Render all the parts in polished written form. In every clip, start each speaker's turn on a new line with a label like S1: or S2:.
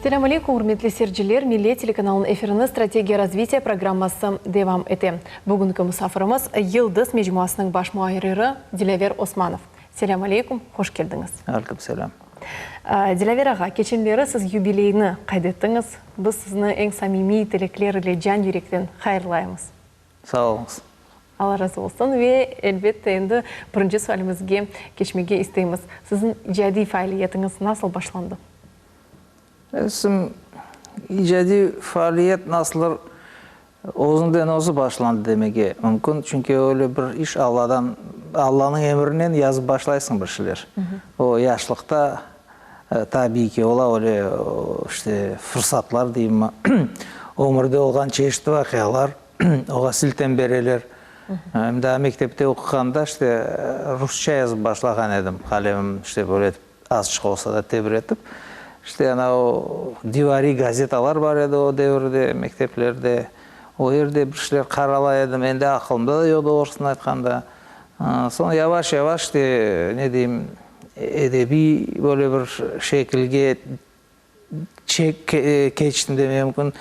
S1: Selâm aleykum, ürmetli seyirciler! Millet telekanalınıñ efirinde Strategiya razvitiya programması devam ete. Bugünki musafirimiz, Yıldız mecmuasınıñ baş muarriri Dilâver Osmanov. Selâm aleykum, hoş keldiñiz!
S2: Aleyküm selâm.
S1: Dilâver ağa, keçenleri siz yubileyni qayd ettiñiz. Biz sizni eñ samimiy tilekler ile can-yürekten hayırlaymız.
S2: Sağ oluñız.
S1: Alla razı olsun. Ve, elbette, endi birinci sualimizge keçmege isteymiz. Siziñ icadiy faaliyetiñiz nasıl başlandı?
S2: Bizim icadiy faaliyet nasıldır özünden özü başlandı demege mümkün. Çünki öyle bir iş Alladan, Allanıñ emrinen yazıp başlaysıñ bir şeyler. O yaşlıqta tabiiy ki ola öyle işte fırsatlar deyimmi, ömürde olğan çeşit vaqialar oğa siltem bereler. Em daa mektepte oquğanda işte rusça yazıp başlağan edim, qalemim işte böyle etip azçıq olsa da tebretip. İşte ana o divariy gazetalar bar edi o devirde mekteplerde. O yerde bir şeyler qaralay edim. Endi aqılımda da yoq doğrusını aytqanda. Soñ yavaş-yavaş işte ne deyim, edebiy böyle bir şekilge keçtim demeye mümkün.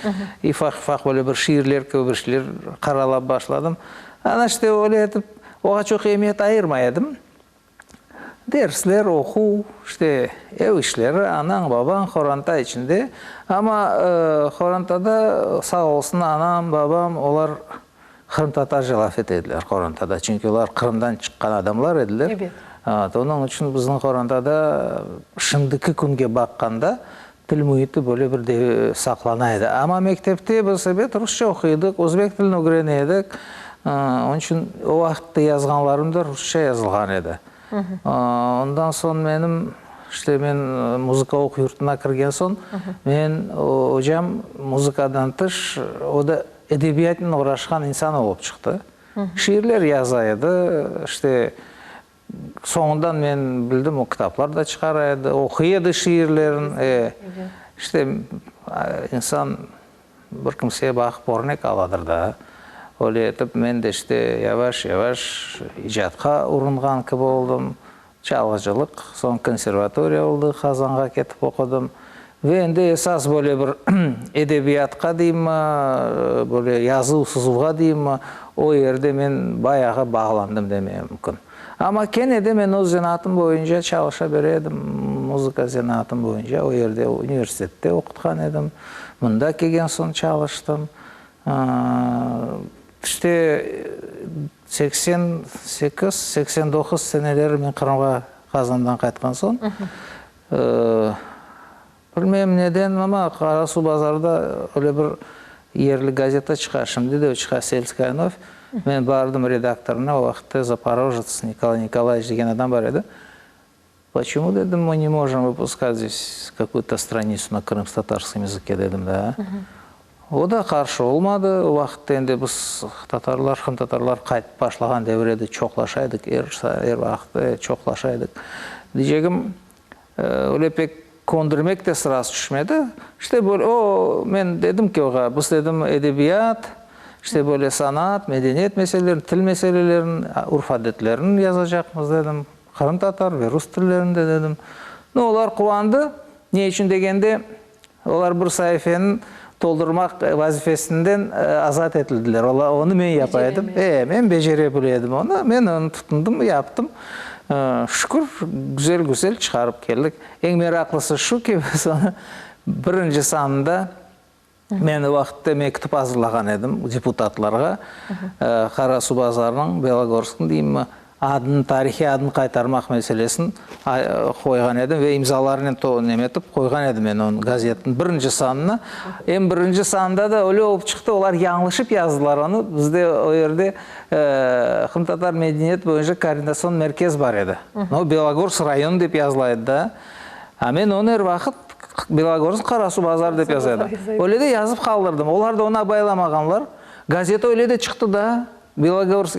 S2: İfaq-ifaq böyle bir şiirler kibi bir şeyler qaralap başladım. Ana işte öyle etip, oğa çoq emiyet ayırmay edim. Dersler, oquv, işte, ev işleri, anañ, babañ, qoranta içinde. Amma qorantada, sağ olsun, anam, babam, olar qırımtatarca laf ete ediler qorantada. Çünki olar Qırımdan çıqqan adamlar ediler.
S1: Ebet.
S2: Onıñ içün bizim qorantada şimdiki künge baqqanda til müiti böyle bir de saqlana edi. Amma mektepte biz, ebet, rusça oquy edik, özbek tilini ögrene edik. Onıñ içün o vaqıtta yazğanlarım da rusça yazılğan edi. Ondan soñ menim, işte, men muzıka oquv yurtuna kirgen soñ, men ocam muzıkadan tış, o da edebiyatnen oğraşqan insan olıp çıqtı. Şiirler yaza edi, işte, Soñundan men bildim, o kitaplar da çıqara edi, oquy edi şiirlerin. E, işte, insan bir kimseye baqıp örnek aladır da. Öyle etip men de işte yavaş-yavaş icatqa urunğan kibi oldım. Çalğıcılıq, soñ konservatoriya oldı, Qazanğa ketip oqudım. Ve endi esas böyle bir edebiyatqa deyimmi, böyle yazuv-sızuvğa deyimmi, o yerde men bayağı bağlandım demeye mümkün. Amma kene de men öz zenaatım boyunca çalışa bere edim, muzıka zenaatım boyunca o yerde universitette oqutqan edim, mında kelgen soñ çalıştım. İşte, 88, 89 seneleri men Qırımğa Qazandan qaytqan soñ, Bilmeyim neden, amma Qarasuvbazarda öyle bir yerli gazeta çıqa, şimdi de o çıqa, Selskaya nov. Men bardım redaktorına, o vaqıtta Zaporojets Nikolay Nikolayeviç degen adam bar edi. Poçemu, dedim, mı ne možem vıpuskat zdes kakuyu-to stranitsu na krımskotatarskom yazıke, dedim da. O da qarşı olmadı. O vaqıtta endi biz tatarlar, qırımtatarlar qaytıp başlağan devir edi, çoqlaşa edik, er er vaqıt çoqlaşa edik. Deycegim, öyle pek köndirmek de sırası tüşmedi. İşte böyle o, men dedim ki oğa, biz dedim edebiyat, işte böyle sanat, medeniyet meselelerini, til meselelerini, urf-adetlerini yazacaqmız dedim, qırımtatar ve rus tillerinde dedim. No, olar quvandı. Ne içün degende, Olar bir saifeni toldurmaq vazifesinden azat etildiler. Olar, onı men yapa edim. E, men becere bile edim onı. Men onı tutundım, yaptım. Şükür, güzel-güzel çıqarıp keldik. Eñ meraqlısı şu ki, biz onı birinci sanında, men o vaqıtta mektüp azırlağan edim deputatlarğa, Qarasuvbazarnıñ, Belogorsknıñ deyimmi, Adını, tarihiy adını qaytarmaq meselesini qoyğan edim ve imzalarnen neme etip qoyğan edim men onı gazetniñ birinci sanına. Em birinci sanında da öyle olıp çıqtı, olar yañlışıp yazdılar onı. Bizde o yerde Qırımtatar medeniyet boyunca koordinatsion merkez bar edi. O Belogorsk rayonı dep yazıla edi da. A men onı er vaqıt Belogorsk Qarasuvbazar dep yaza edim. Öyle de yazıp qaldırdım. Olar da onı abaylamağanlar. Gazeta öyle de çıqtı da. Belogorsk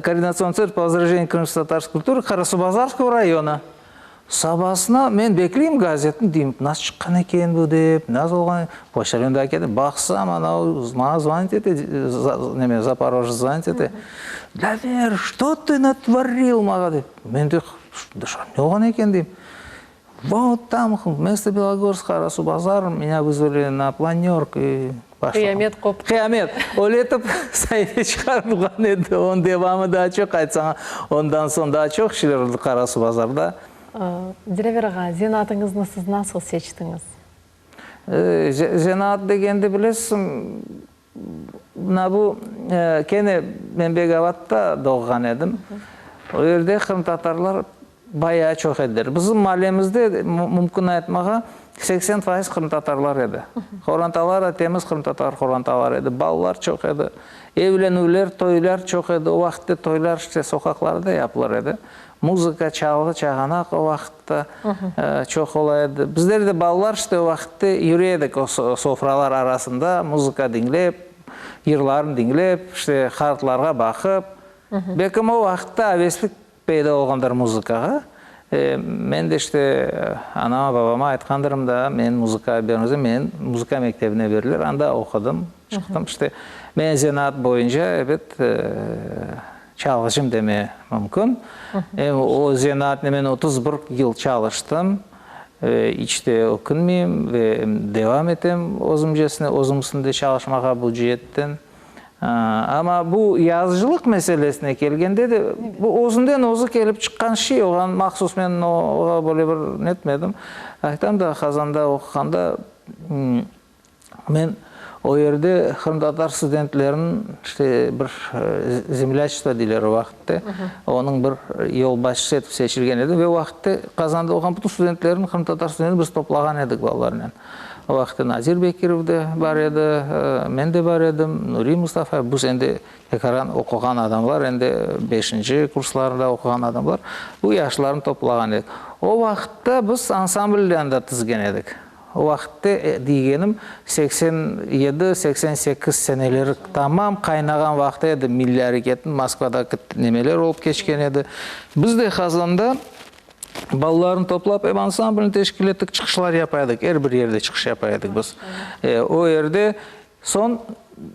S2: koordinatsion tsentr po возрождению крымско-татарской культуры Карасубазарского района. Sabasına men bekleyim gazetni, deyim, nasıl çıqqan eken bu dep, nasıl olğan, poçtalyon da keldi, baqsam, ana maña zvonit ete, neme, Zaporojets zvonit ete, Daver, çto tı natvoril maña dep. Men de, ne olğan eken deyim. Vot tam, vmesto Belogorsk, Qarasuvbazar, menya vızvali na planörku i başlağan.
S1: Qıyamet qoptı.
S2: Qıyamet. Öyle etip saife çıqarılğan edi. Onıñ devamı daa çoq aytsañ, ondan soñ daa çoq şeyler oldı Qarasuvbazarda.
S1: Dilâver ağa, zenaatıñıznı siz nasıl seçtiñiz?
S2: Zenaat degende bilesiñ, mına bu, kene men Begavatta doğğan edim. O yerde qırımtatarlar bayağı çoq ediler. Bizim maallemizde, mümkün aytmağa, 80% qırımtatarlar edi. Qorantalar da temiz qırımtatar qorantaları edi. Balalar çoq edi. Evlenüvler, toylar çoq edi. O vaqıtte toylar işte soqaqlarda yapılır edi. Muzıka, çalğı, çağanaq o vaqıtta çoq ola edi. Bizler de balalar işte o vaqıtte yüre edik o sofralar arasında muzıka diñlep, yırlarnı diñlep, işte qartlarğa baqıp. Belkim o vaqıtta aveslik peyda olğandır muzıkağa. Men de işte anama, babama aytqandırım da, men muzıkağa bermesem, meni muzıka mektebine berdiler, anda oqudım, çıqtım. İşte men zenaat boyunca, ebet, Çalğıcım deme mümkün. Em o zenaatnen men 31 yıl çalıştım ve iç de ökünmeyim ve devam etem özümcesine, özüm üstünde çalışmağa bu ceetten. Amma bu yazıcılıq meselesine kelgende de, bu özünden özü kelip çıqqan şey, oğan mahsus men oğa böyle bir netmedim. Aytam da, Qazanda oquğanda, Men o yerde qırımtatar studentleriniñ işte bir zemlâçestvo deyler o vaqıtte, onıñ bir yolbaşçısı etip seçilgen edim ve o vaqıtte Qazanda olğan bütün studentlerni, qırımtatar studentlerini biz toplağan edik balalarnen. O vaqıtte Nazir Bekirov de bar edi, men de bar edim, Nuri Mustafayev, biz endi tekaran oquğan adamlar, endi beşinci kurslarda oquğan adamlar, bu yaşlarnı toplağan edik. O vaqıtta biz ansamblni anda tizgen edik. O vaqıtte, deygenim, 87, 88 seneleri tamam qaynağan vaqtı edi, milliy areketniñ Moskvadaki nemeler olıp keçken edi. Biz de Qazanda balalarnı toplap, em ansamblni teşkil ettik, çıqışlar yapa edik, er bir yerde çıqış yapa edik biz. O yerde Soñ,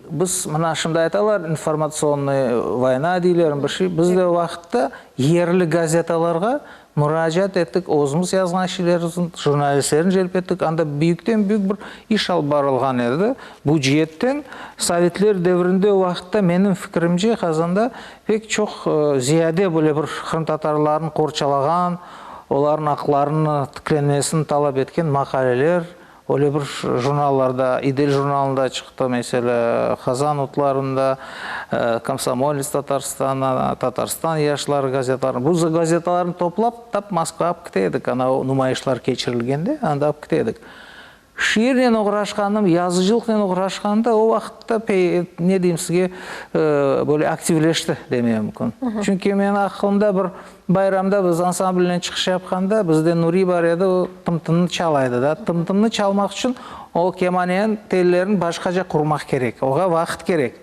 S2: biz, mına şimdi aytalar, informatsionnıy voyna deyler, bir şey, biz de o vaqıtta yerli gazetalarğa muracaat ettik, özümiz yazğan şeylerimizni, jurnalistlerni celp ettik, anda büyükten-büyük bir iş alıp barılğan edi. Bu ceetten sovetler devrinde o vaqıtta, menim fikirimce, Qazanda pek çoq ziyade böyle bir qırımtatarlarnı qorçalağan, olarnıñ aqlarını tiklenmesini talap etken maqaleler, Öyle bir jurnallarda, İdil jurnalında çıqtı, meselâ, Qazan utlarında, Komsomolets Tatarstana, Tatarstan yaşları gazetalarında. Bu gazetalarnı toplap, tap Moskvağa apıp kete edik, ana o numayışlar keçirilgende, anda apıp kete edik. Şiirnen oğraşqanım, yazıcılıqnen oğraşqanda o vaqıtta ne deyim sizge, böyle aktivleşti demeye mümkün. Çünki menim aqılımda bir Bayramda biz ansamblnen çıqış yapqanda, bizde Nuri bar edi, o tım-tımnı çala edi da. Tım-tımnı çalmaq içün o kemaneniñ tellerini başqaca qurmaq kerek, oğa vaqıt kerek.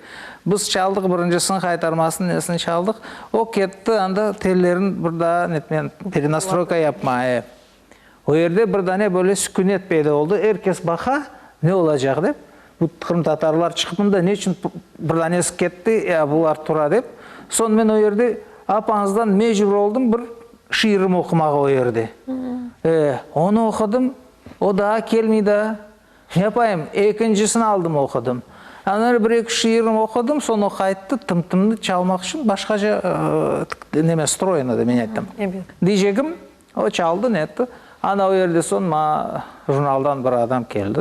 S2: Biz çaldıq, birincisiniñ qaytarmasını, nesini çaldıq, o ketti anda tellerini bir daa netmen, perenastroyka yapma, e. O yerde bir dane böyle sükünet peyda oldı, er kes baqa, ne olacaq dep. Bu qırımtatarlar çıqıp mında ne içün bir danesi ketti, ya bular tura dep. Soñ men o yerde apañızdan mecbur oldım bir şiirim oqumağa o yerde. E, onı oqudım, o daa kelmey daa. Ne yapayım, ekincisini aldım oqudım. Andan öyle bir-eki şiirim oqudım, soñ o qayttı, tım-tımnı çalmaq içün başqaca neme, stroyını da men ayttım. Deycegim, o çaldı, netti. Ana o yerde soñ maña jurnaldan bir adam keldi.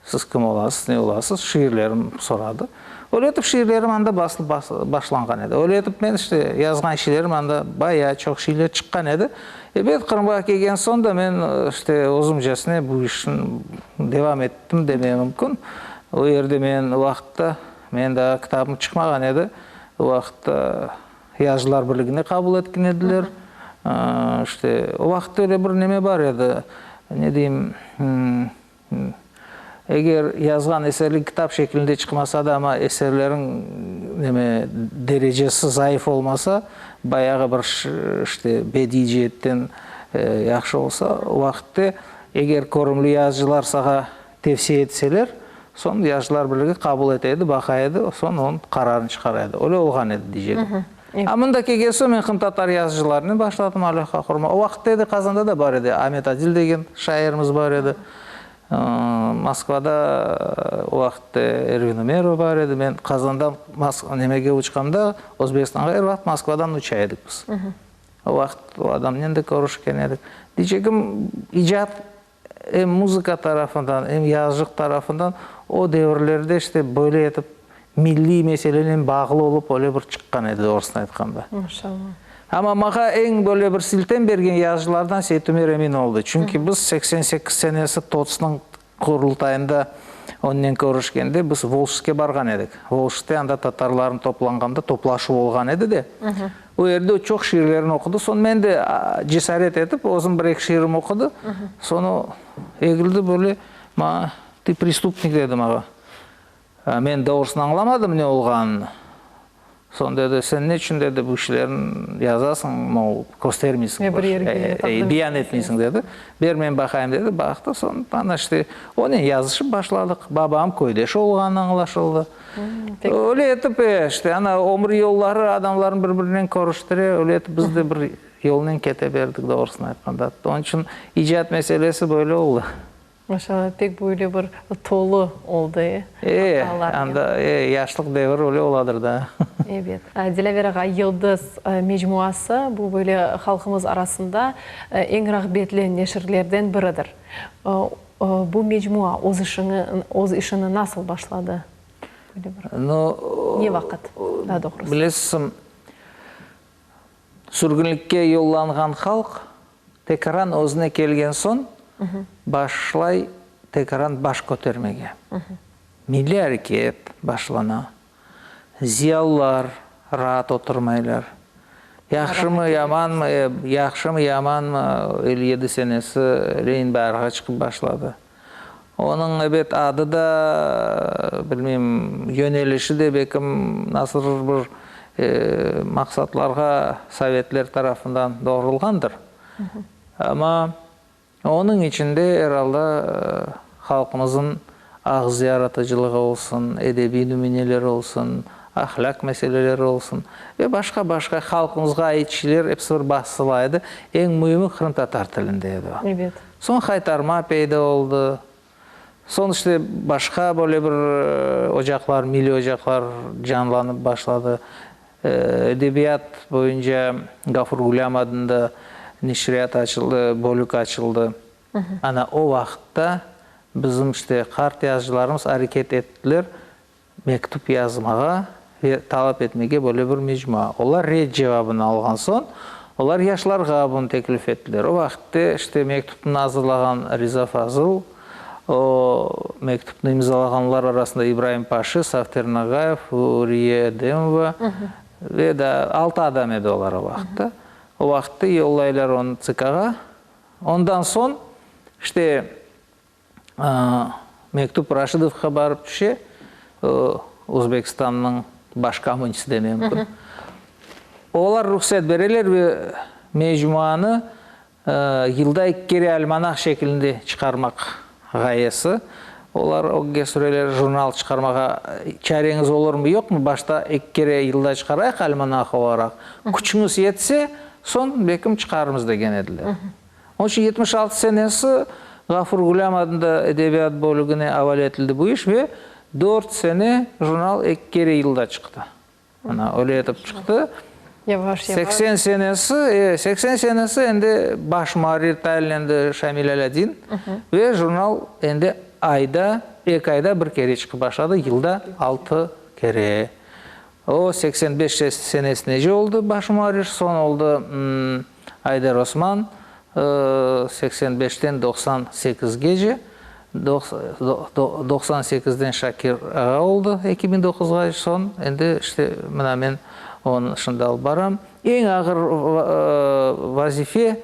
S2: Siz kim olasız, ne olasız, şiirlerim soradı. Öyle etip şiirlerim anda basılıp başlanğan edi. Öyle etip men işte yazğan şiirlerim anda bayağı çoq şiirler çıqqan edi. Ebet, Qırımğa kelgen soñ da men işte özümcesine bu işni devam ettim demeye mümkün. O yerde men o vaqıtta, menim daa kitabım çıqmağan edi, o vaqıtta Yazıcılar birligine qabul etken ediler. İşte o vaqıtta öyle bir neme bar edi, ne deyim, Eger yazğan eserliñ kitap şeklinde çıqmasa da, amma eserleriñ neme, derecesi zayıf olmasa, bayağı bir işte bediiy ceetten yahşı olsa, o vaqıtte eger körümli yazıcılar sağa tevsiye etseler, soñ Yazıcılar birligi qabul ete edi, baqa edi, soñ onıñ qararını çıqara edi. Öyle olğan edi, diycegim. A mında kelgen soñ men qırımtatar yazıcılarınen başladım alâqa qurmağa. O vaqıtta edi Qazanda da bar edi, Amet Adil degen şairimiz bar edi. Moskvada o vaqıtta Ervin Ümerov bar edi. Men Qazandan nemege uçqanda, Özbekistanğa er vaqıt Moskvadan uça edik biz. O vaqıt o adamnen de körüşken edik. Deycegim, icat em muzıka tarafından, em yazıcıq tarafından o devirlerde işte böyle etip milliy meselenen bağlı olıp öyle bir çıqqan edi, doğrusını aytqanda.
S1: Maşallah.
S2: Amma maña eñ böyle bir siltem bergen yazıcılardan Seytumer Emin oldı. Çünki biz 88 senesi TOTSnıñ Qurultayında onnen körüşkende biz Volžskke barğan edik. Volžskte anda tatarlarnıñ toplanğanda toplaşuv olğan edi de. O yerde o çoq şiirlerini oqudı. Soñ men de cesaret etip özüm bir-eki şiirim oqudı. Soñ o egildi böyle maña, Tı prestupnik dedi maña. Men doğrusını añlamadım ne olğanını. Soñ dedi, sen ne içün, dedi, bu işlerni yazasıñ, mol, köstermeysiñ,
S1: bir yerge taqdim
S2: beyan etmeysiñ, dedi. Ber men baqayım, dedi, baqtı, soñ ana işte onen yazışıp başladıq. Babam köydeş olğanı añlaşıldı. Öyle etip, işte, ana ömür yolları adamlarnı bir-birinen körüştire, öyle etip biz de bir yolnen kete berdik, doğrusını aytqanda. Onıñ içün icat meselesi böyle oldı.
S1: Maşallah, pek böyle bir tolu oldı, e?
S2: E, anda, e, yaşlıq devir öyle oladır da.
S1: Ebet. Dilâver ağa, Yıldız mecmuası, bu böyle halqımız arasında eñ rağbetli neşirlerden biridir. Bu mecmua öz işini, öz işini nasıl başladı? Böyle bir,
S2: No,
S1: ne vaqıt, daa doğrusı?
S2: Bilesiñ, sürgünlikke yollanğan halq Tekaran özüne kelgen soñ, başlay tekaran baş kötermege. Milliy areket başlana. Ziyalılar raat oturmaylar. Yahşımı, yamanmı, e, yahşımı, yamanmı, 57 senesi Lenin bayrağı çıqıp başladı. Onıñ, ebet, adı da, bilmeyim, yönelişi de belkim nasıldır bir maqsatlarğa sovetler tarafından doğrulğandır. Amma onıñ içinde, er alda, halqımızın ağız yaratıcılığı olsun, edebiy nümüneleri olsun, ahlâq meseleleri olsun ve başqa-başqa halqımızğa ait şeyler episi bir basıla edi. Eñ müimi qırımtatar tilinde edi o.
S1: Ebet.
S2: Soñ Haytarma peyda oldı. Soñ işte başqa böyle bir ocaqlar, milliy ocaqlar canlanıp başladı. Edebiyat boyunca Gafur Gulâm adında neşriyat açıldı, bölük açıldı. Ana o vaqıtta bizim işte qart yazıcılarımız areket ettiler mektüp yazmağa ve talap etmege böyle bir mecmua. Olar red cevabını alğan soñ, olar yaşlarğa bunı teklif ettiler. O vaqıtte işte mektüpni azırlağan Riza Fazıl, o mektüpni imzalağanlar arasında İbraim Paşi, Safter Nagayev, Uriye Edemova ve daa altı adam edi olar o vaqıtta. O vaqıtte yollaylar onı TSKğa. Ondan soñ işte Mektüp Raşidovqa barıp tüşe, o, Özbekistannıñ baş kommunisti demem mümkün. Olar ruhset bereler ve mecmuanı yılda eki kere almanah şeklinde çıqarmaq ğayesi. Olar ögge süreler, jurnal çıqarmağa çareñiz olurmı, yoqmı, başta eki kere yılda çıqarayıq almanah olaraq, küçüñiz yetse, soñ belkim çıqarırmız degen ediler. Onıñ içün 76 senesi Ğafur Gulâm adında edebiyat bölügine avale etildi bu iş ve dört sene jurnal eki kere yılda çıqtı. Mına, öyle etip çıqtı.
S1: Yavaş-yavaş.
S2: 80 senesi, e, 80 senesi endi baş muarrir tayinlendi Şamil Alâdin ve jurnal endi ayda, eki ayda bir kere çıqıp başladı, yılda altı kere. O, 85 senesinece oldı baş muarrir, soñ oldı Ayder Osman, 85-ten 98-gece, 98-den Şakir ağa oldı 2009-ğa, soñ endi işte mına men onı şimdi alıp baram. Eñ ağır vazife.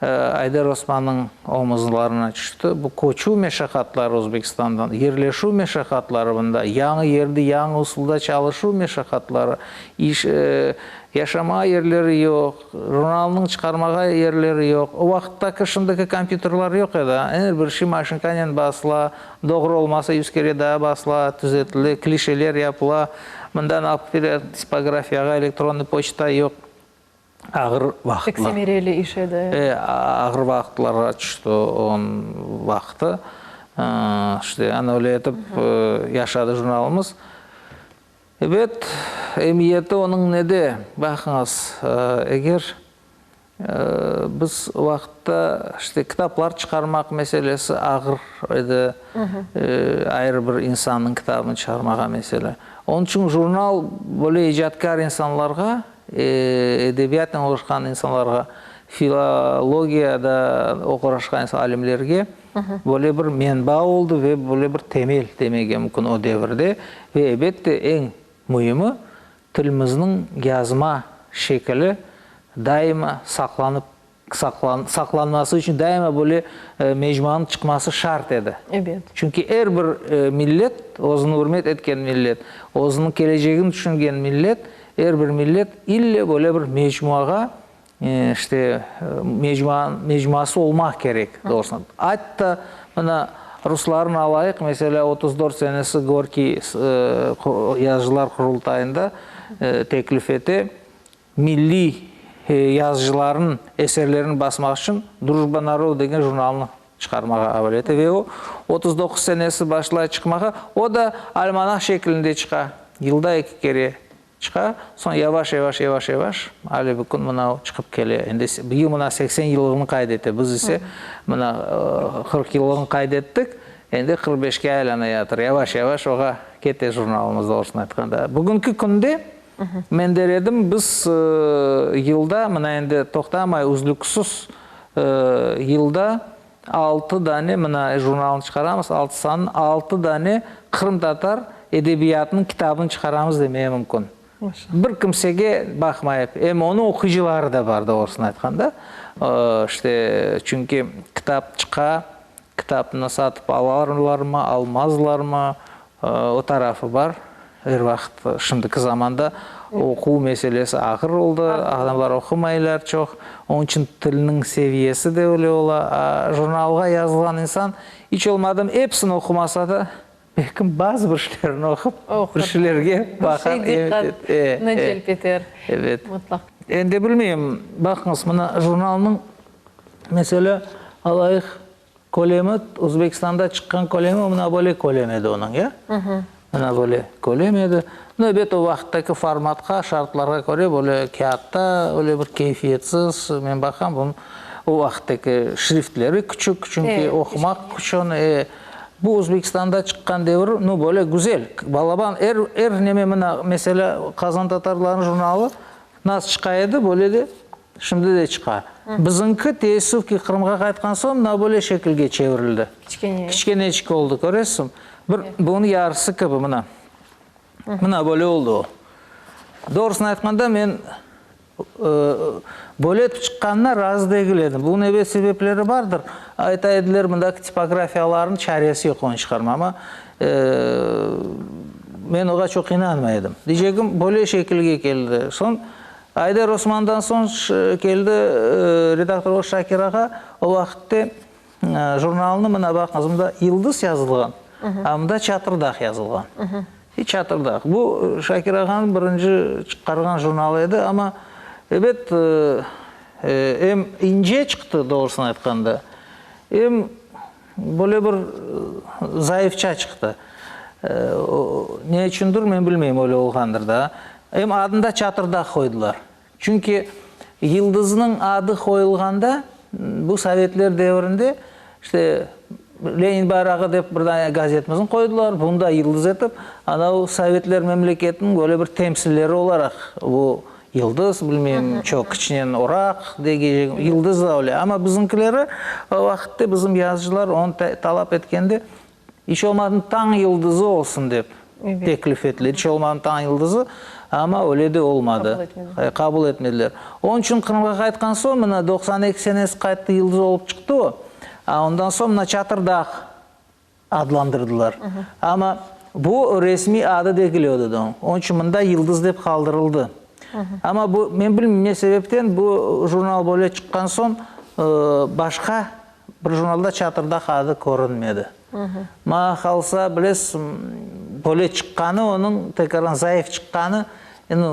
S2: Ayder Osmannıñ omuzlarına tüşti. Bu köçüv meşaqatları Özbekistandan, yerleşüv meşaqatları mında, yañı yerde yañı usulda çalışuv meşaqatları, iş, yaşamağa yerleri yoq, jurnalnıñ çıqarmağa yerleri yoq. O vaqıttaki şimdiki kompyuterler yoq edi, er bir şey maşinkanen basıla, doğru olmasa yüz kere daa basıla, tüzetile, klişeler yapıla, mından alıp ketile tipografiyağa, elektronnıy poçta yoq. Ağır vaqıtlar.
S1: Pek semereli iş edi.
S2: E, ağır vaqıtlarğa tüşti onıñ vaqtı. İşte, ana öyle etip yaşadı jurnalımız. Ebet, emiyeti onıñ nede? Baqıñız, eger biz o vaqıtta, işte, kitaplar çıqarmaq meselesi ağır edi, ayrı bir insannıñ kitabını çıqarmağa mesele. Onıñ içün jurnal böyle icatkâr insanlarğa Edebiyatnen oğraşqan insanlarğa, filologiyada oğraşqan alimlerge böyle bir menba oldı ve böyle bir temel demege mümkün o devirde. Ve, elbette, eñ müimi, tilimizniñ yazma şekili daima saqlanıp saqlanması içün daima böyle mecmuanıñ çıqması şart edi.
S1: Ebet.
S2: Çünki er bir millet, özüni ürmet etken millet, özüniñ kelecegini tüşüngen millet, er bir millet ille böyle bir mecmuağa, işte, mecmua, mecmuası olmaq kerek, doğrusını. Atta, mına, ruslarnı alayıq, meselâ, 34 senesi Gorkiy yazıcılar qurultayında teklif ete, Milliy yazıcılarnıñ eserlerini basmaq içün Drujba narodu degen jurnalnı çıqarmağa avale ete ve o, 39 senesi başlay çıqmağa, o da almanah şeklinde çıqa, yılda eki kere çıqa, soñ yavaş-yavaş, yavaş-yavaş ale bu kün mına o çıqıp kele. Endi bu yıl mına 80 yıllığını qayd ete, biz ise mına 40 yıllığını qayd ettik, endi 45-ke aylanayatır, yavaş-yavaş oğa kete jurnalımız, doğrusını aytqanda. Bugünki künde Men der edim, biz yılda, mına endi toqtamay, üzlüksiz yılda altı dane, mına jurnalnı çıqaramız, altı sanın, altı dane qırımtatar edebiyatınıñ kitabını çıqaramız demeye mümkün. Bir kimsege baqmayıp, em onıñ oquyıcıları da bar, doğrusını aytqanda. İşte, çünki kitap çıqa, kitapnı satıp alarlarmı, almazlarmı, O tarafı bar. Er vaqıt, şimdiki zamanda oquv meselesi ağır oldı, adamlar oqumaylar çoq, onıñ içün tilniñ seviyesi de öyle ola. A jurnalğa yazılğan insan, iç olmadım episini oqumasa da, belkim bazı bir şeylerini oqup, bir şeylerge baqar.
S1: Bir şey diqqatnı celp eter.
S2: Ebet.
S1: Mıtlaq.
S2: Endi bilmeyim, baqıñız, mına jurnalnıñ, meselâ, alayıq, Kölemi, Özbekistanda çıqqan kölemi mına böyle kölem edi onıñ, ya? Mına böyle kölem edi. No, ebet, o vaqıttaki formatqa, şartlarğa köre böyle kâğıtta öyle bir keyfiyetsiz, men baqam, bunıñ o vaqıttaki şriftleri küçük, çünki oqumaq küç onı. E, bu Özbekistanda çıqqan devir, no, böyle güzel, balaban, er, er neme, mına, meselâ, Qazantatarlarnıñ jurnalı nasıl çıqa edi, böyle de Şimdi de çıqa. Bizimki, teessüf ki, Qırımğa qaytqan soñ, mına böyle şekilge çevirildi.
S1: Kiçkene.
S2: Kiçkeneçik oldı, köresiñ. Bir, bunıñ yarısı kibi, mına. Mına böyle oldı o. Doğrusını aytqanda, men böyle etip çıqqanına razı degil edim. Bunıñ, ebet, sebepleri bardır. Ayta ediler, mındaki tipografiyalarnıñ çaresi yoq onı çıqarmağa. Amma men oğa çoq inanmay edim. Deycegim, böyle şekilge keldi. Soñ Ayder Osmandan soñ keldi redaktor olaraq Şakir ağa. O vaqıtte jurnalnı, mına baqıñız, mında Yıldız yazılğan, a mında Çatırdağ yazılğan. İ Çatırdağ. Bu Şakir ağanıñ birinci çıqarğan jurnalı edi, amma, ebet, em ince çıqtı, doğrusını aytqanda, em böyle bir zayıfça çıqtı. Ne içündir, men bilmeyim, öyle olğandır da. Em adını da Çatırdağ qoydılar. Çünki Yıldıznıñ adı qoyulğanda, bu sovetler devrinde, işte, Lenin bayrağı dep bir dane gazetimizni qoydılar, bunı da Yıldız etip, ana o sovetler memleketiniñ böyle bir temsilleri olaraq bu Yıldız, bilmeyim, çokiçnen oraq degecegim, yıldız da öyle. Amma bizimkileri o vaqıtte bizim yazıcılar onı talap etkende, iç olmadım tañ yıldızı olsun dep. teklif ettiler. İç olmadım Tañ yıldızı, amma öyle de olmadı. Qabul etmediler. Onıñ içün Qırımğa qaytqan soñ, mına 92 senesi qayttı, Yıldız olıp çıqtı o. A ondan soñ mına Çatırdağ adlandırdılar. Amma bu resmiy adı degil edi onıñ. Onıñ içün mında Yıldız dep qaldırıldı. Amma bu, men bilmeyim ne sebepten, bu jurnal böyle çıqqan soñ başqa bir jurnalda Çatırdağ adı körünmedi. Maña qalsa, bilesiz, böyle çıqqanı onıñ, tekrardan zayıf çıqqanı, endi,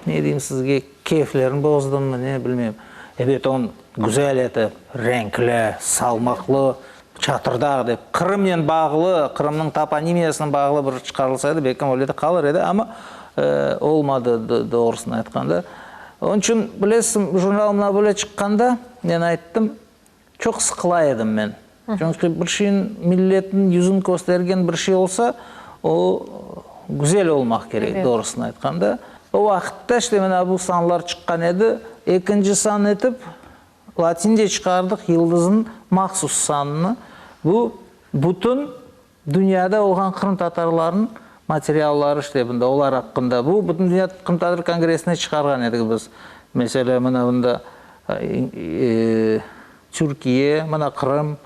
S2: ne deyim sizge, keyflerini bozdımı, ne, bilmeyim. Ebet, onı güzel etip, renkli, salmaqlı Çatırdağ dep, Qırımnen bağlı, Qırımnıñ toponimiyasınen bağlı bir çıqarılsa edi, belki öyle de qalır edi, amma olmadı, doğrusını aytqanda. Onıñ içün, bilesiñ, jurnal mına böyle çıqqanda, men ayttım, çoq sıqıla edim men. Çünki bir şeyin, milletniñ yüzüni köstergen bir şey olsa, o güzel olmaq kerek, doğrusını aytqanda. O vaqıtta işte mına bu sanlar çıqqan edi. Ekinci san etip, Latince çıqardıq Yıldız'nıñ mahsus sanını. Bu, bütün dünyada olğan qırımtatarlarnıñ materialları işte bunda, olar aqqında. Bu, Bütündünya Qırımtatar Kongressine çıqarğan edik biz. Meselâ, mına bunda Türkiye, mına Qırım,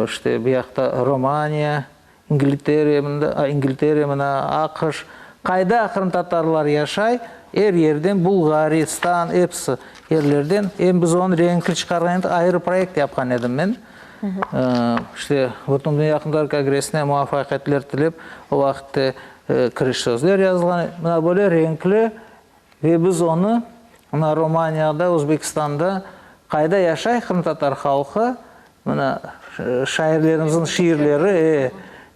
S2: işte bu yaqta Romaniya, İngiltere, mında, İngiltere, mına, AQŞ, qayda qırımtatarlar yaşay, er yerden, Bulğaristan, episi yerlerden. Em biz onı renkli çıqarğan edik, ayrı proyekt yapqan edim men. İşte, Bütündünya Qırımtatar Kongressine muvafaqiyetler tilep, o vaqıtte kiriş sözler yazılğan. Mına böyle renkli Ve biz onı, mına Romaniyada, Özbekistanda qayda yaşay qırımtatar halqı, mına şairlerimizniñ şiirleri, e,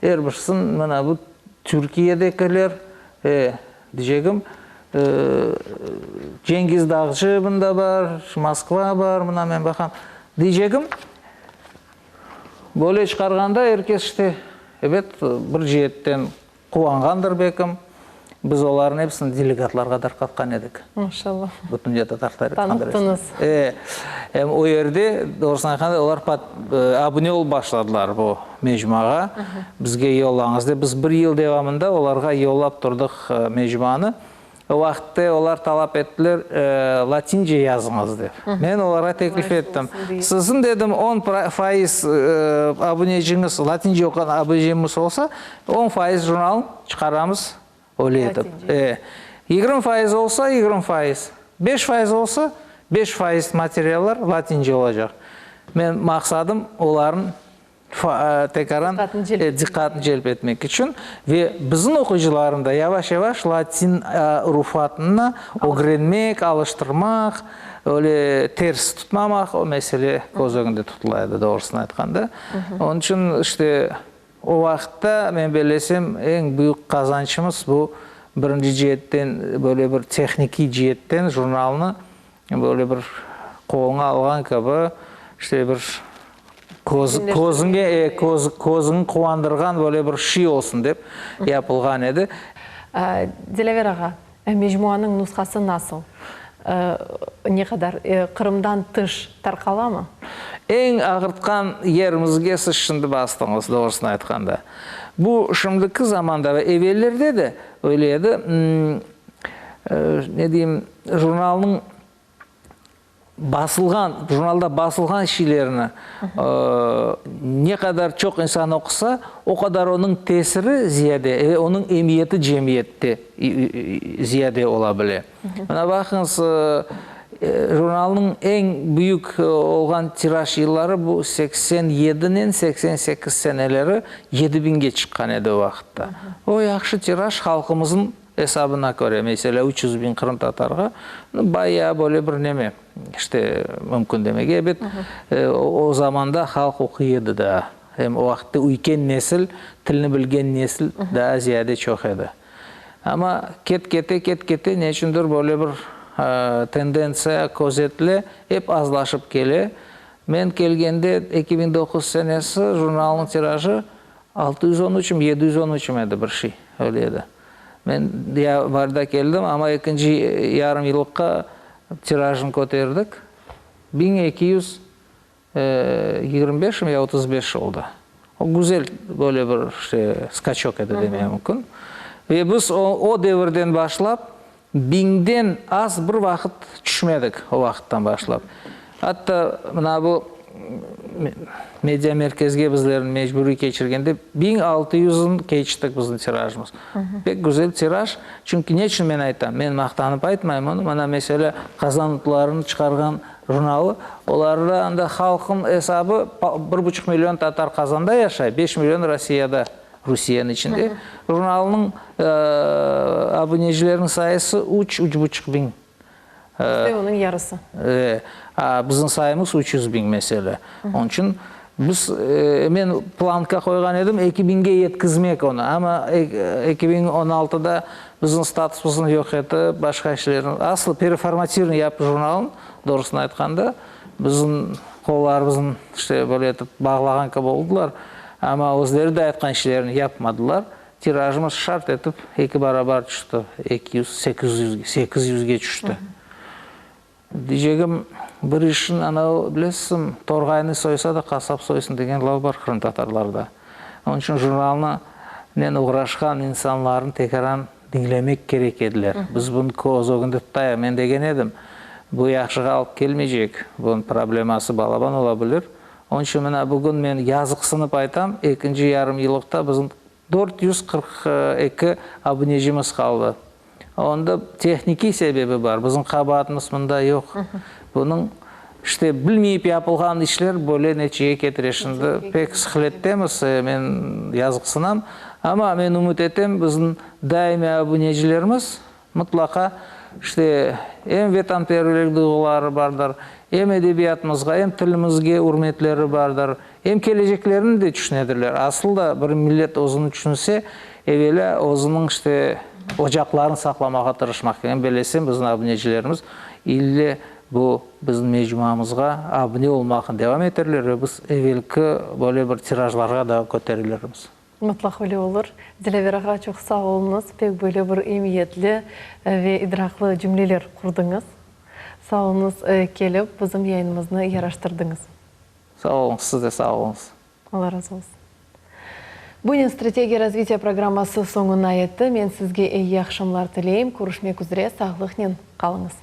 S2: er birsin, mına bu Türkiyedekiler, e, diycegim, e, Cengiz Dağcı mında bar, Moskva bar, mına men baqam. Diycegim, böyle çıqarğanda er kes işte, ebet, bir ceetten Quvanğandır belkim. Biz olarnıñ episini delegatlarğa darqatqan edik.
S1: Maşallah.
S2: Bütündünya Tatar Tarih
S1: Kongressine. Tanıttıñız.
S2: E, em o yerde, doğrusını aytqanda, olar abune olıp başladılar bu mecmuağa. Bizge yollañız dep. Biz bir yıl devamında olarğa yollap turdıq mecmuanı. O vaqıtte olar talap ettiler, latince yazıñız dep. Men olarğa teklif ettim. Siziñ, dedim, on faiz abuneciñiz, latince oquğan abunecimiz olsa, on faiz jurnalın çıqaramız öyle etip. E, 20 faiz olsa, 20 faiz. 5 faiz olsa, 5 faiz materiallar latince olacaq. Men maqsadım olarnıñ tekaran diqqatını celp etmek içün ve bizim oquyıcılarnı da yavaş-yavaş latin urufatına ögrenmek, alıştırmaq, öyle ters tutmamaq, o mesele köz ögünde tutula edi, doğrusını aytqanda. Onıñ içün, işte, o vaqıtta, men bellesem, eñ büyük qazançımız bu, birinci ceetten, böyle bir tehnikiy ceetten jurnalnı Böyle bir qoluña alğan kibi, işte bir köz, közüñe, e, köz, közüñi quvandırğan böyle bir şiy olsun dep yapılğan edi.
S1: Dilâver ağa, mecmuanıñ nushası nasıl? Ne qadar Qırımdan tış tarqalamı?
S2: Eñ ağırtqan yerimizge siz şimdi bastıñız, doğrusını aytqanda. Bu şimdiki zamanda ve evellerde de öyle edi. Ne deyim, jurnalnıñ basılğan, jurnalda basılğan şeylerni ne qadar çoq insan oqusa, o qadar onıñ tesiri ziyade ve onıñ emiyeti cemiyette ziyade ola bile. Mına baqıñız, jurnalnıñ eñ büyük olğan tiraj yılları bu 87-nen 88 seneleri yedi biñge çıqqan edi o vaqıtta. O yahşı tiraj halqımıznıñ Esabına köre, meselâ, 300 biñ qırımtatarğa, bayağı böyle bir neme, işte, mümkün demek. Ebet, o zamanda halq oquy edi daa. Em o vaqıtta üyken nesil, tilni bilgen nesil daa ziyade çoq edi. Amma ket-kete, ket-kete neçündir böyle bir tendentsiya közetile, ep azlaşıp kele. Men kelgende, 2009 senesi, jurnalnıñ tirajı 613 mi, 713 mi edi, bir şey, öyle edi. Men yanvarda keldim, amma ekinci yarım yıllıqqa tirajını köterdik, 1225 mi ya 35 oldı. O güzel böyle bir işte skaçok edi demeye mümkün. Ve biz o devirden başlap biñden az bir vaqıt tüşmedik, o vaqıttan başlap. Atta mına bu mediamerkezge bizlerni mecburiy keçirgende 1600-ni keçtik bizim tirajımız. Pek güzel tiraj. Çünki ne içün men aytam? Men maqtanıp aytmayım onı. Mına, meselâ, Qazan otlarını çıqarğan jurnalı, olarda anda halqnıñ esabı bir buçuq million tatar Qazanda yaşay, beş million Rossiyada, Rusiyeniñ içinde. Jurnalnıñ abunecileriniñ sayısı üç, üç buçuq biñ.
S1: Bizde onıñ yarısı.
S2: E, a bizim sayımız 300 biñ, meselâ. Onıñ içün biz, men planka qoyğan edim, eki biñge yetkizmek onı, amma 2016da bizim statusımıznı yoq etip, başqa işlerni, aslı pereformatirovание yapıp jurnalnı, doğrusını aytqanda, bizim qollarımıznı işte böyle etip bağlağan kibi oldılar, amma özleri de aytqan işlerini yapmadılar. Tirajımız şart etip eki barabar tüşti, 200, 800, 800ge tüşti. Deycegim, bir işin anavı, bilesizmi, torğaynı soysa da, qasap soysın degen laf bar qırımtatarlarda. Onıñ içün jurnalnı nen oğraşqan insanlarnı tekaran diñlemek kerek ediler. Biz bunı köz ögünde tutayıq. Men degen edim, bu yahşığa alıp kelmeycek, bunıñ probleması balaban ola bilir. Onıñ içün mına bugün men yazıqsınıp aytam, ekinci yarım yıllıqta bizim 442 abunecimiz qaldı. Onda tehnikiy sebebi bar, bizim qabaatımız mında yoq. Bunıñ, işte, bilmeyip yapılğan işler böyle neticege ketire. Şimdi pek sıqlettemiz, men yazıqsınam, amma men ümüt etem, bizim daimiy abunecilerimiz Mıtlaqa, işte, em vetanperverlik duyğuları bardır, em edebiyatımızğa, em tilimizge ürmetleri bardır, em keleceklerini de tüşünedirler. Asıl da bir millet özüni tüşünse, evelâ özüniñ, işte, ocaqlarını saqlamağa tırışmaq kerek. Men bellesem, bizim abunecilerimiz ille bu bizim mecmuamızğa abune olmaqnı devam eterler ve biz evelki böyle bir tirajlarğa da köterilirmiz.
S1: Mıtlaq öyle olur. Dilâver ağa, çoq sağ oluñız, pek böyle bir emiyetli ve idraqlı cümleler qurdıñız. Sağ oluñız, kelip bizim yayınımıznı yaraştırdıñız.
S2: Sağ oluñız, siz de sağ oluñız.
S1: Allah razı olsun. Bunen Strategiya razvitiya programması soñuna yetti. Men sizge eyi aqşamlar tileyim. Körüşmek üzre, sağlıqnen qalıñız.